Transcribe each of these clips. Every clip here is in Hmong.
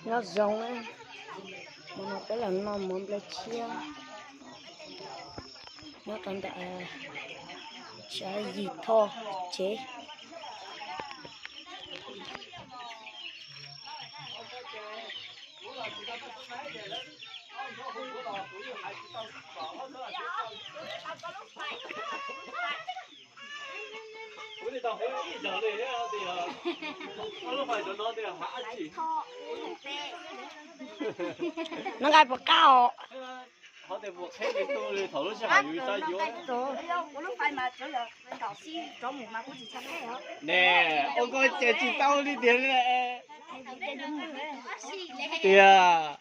Nyob zoo, hmo no peb los noj mov nplej tshiab nyob rau ntawm Tshav Yig Thoj tsev. Noj nqaij puas qab os? Ne, ua koj ces tsis tau li tiag li. Tiag.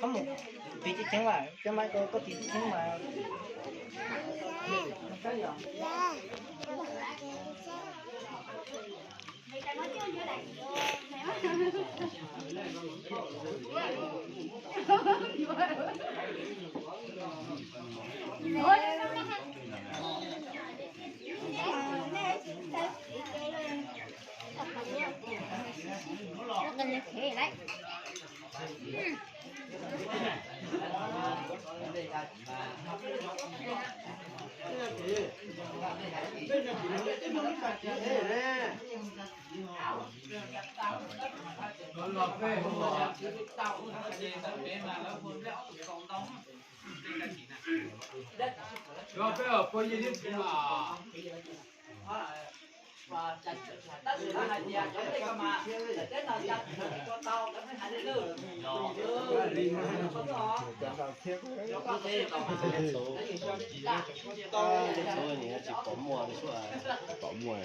Koj mus tiv tib cheeb mas, coj mas koj tiv tib cheeb mas. Tsis pom muaj li sua. Pom muaj.